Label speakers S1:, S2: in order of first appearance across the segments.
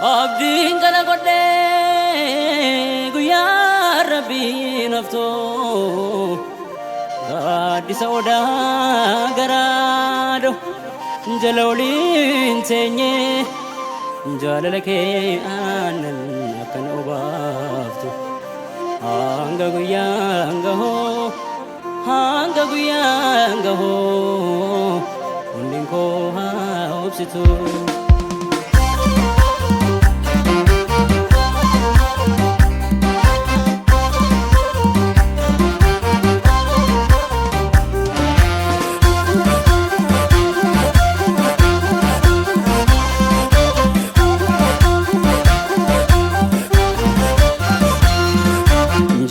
S1: Abdiin kana godhee guyyaa rabbiin haftoo gaaddisa odaa garaado jala oliin teenye jaalala kee aannan akkan obaaftu hanga guyyaan gahoo hanga guyyaan gahoo onneen koo haa obsitu.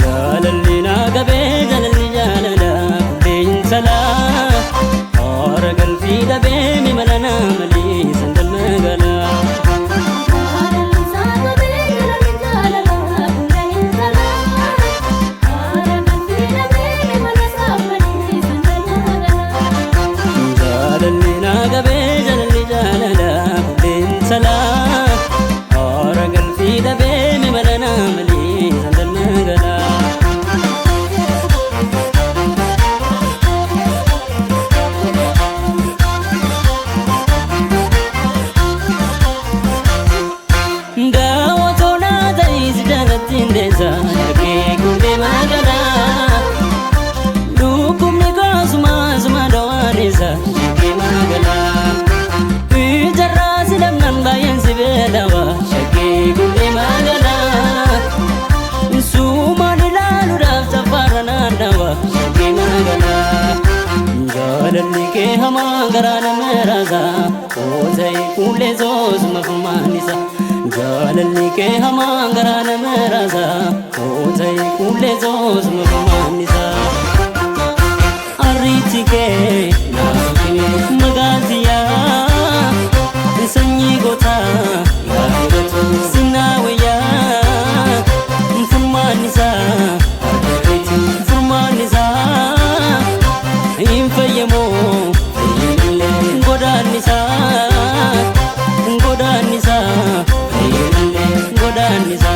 S1: Jaalalli naa qabee jaalalli jaalala kubbee intalaa haara galfii dhabee mimala naa malee sandal magaalaa. Jaalalli naa qabee jaalalli jaalala kubbee intalaa haara galfii dhabee mimala naa malee sandal magaalaa. Daawwatoo ta'is jaalatti hindeessa shakkee kubbee magaalaa. Dhukkubni koosuma suma dawaaneessa shakkee magaalaa. Ijarraa si dhabnaan baay'een si beelawa shakkee kubbee magaalaa. Suumaan ilaaluudhaaf saffara naannawa shakkee magaalaa. Jaalalli kee hamaa garaa nama raasa koota'e kuulee soosuma furmaanisa. Jaalalli kee hamaa garaa nama raasa koota'e kuulee soosuma furmaanisa. Arriitti kee magaaltiyaa sanyii gootaa sinaa wayyaa furmaanisa furmaanisa hin fayyamoo godaannisa godaannisa godaannisa.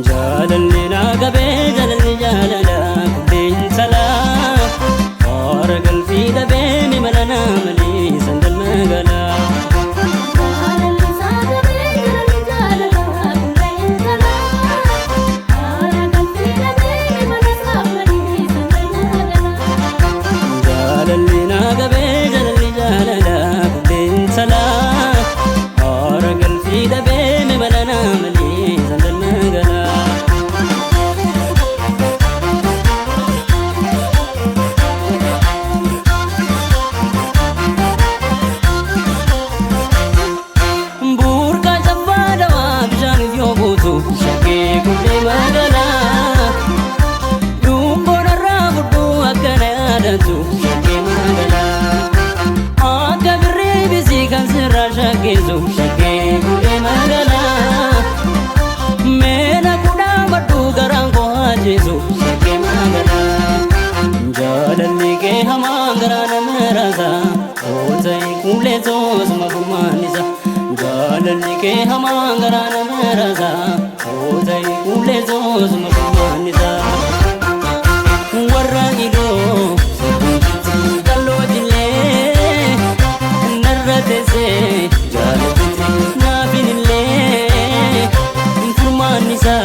S1: Jaalalli naa qabee jaalalli jaalala kubbee intalaa haara galfii dhabee mimala naa malee sandal magaalaa. Jaalalli naa qabee jaalalli jaalala kubbee intalaa haara galfii dhabee mimala naa malee sandal magaalaa. Burqaa caffaa dawaa bishaaniif yoo buutu shakkee kubbee magaalaa. Dungoon irraa fudhuu akkana yaadatu shakkee magaalaa. Akka birrii bisii kan sirraa shakkeessu shakkee kubbee magaalaa. Meena kudhaa badhuu garaan koo haajeessu shakkee magaalaa. Jaalalli kee hamaa garaa nama raasa koota'e kuulee soosuma furmaanisa. Jaalalli kee hamaa garaa nama raasa koota'e kuulee soosuma furmaanisa. Warra idoo kalloo jillee narra teessee jaallatee naafin illee furmaanisa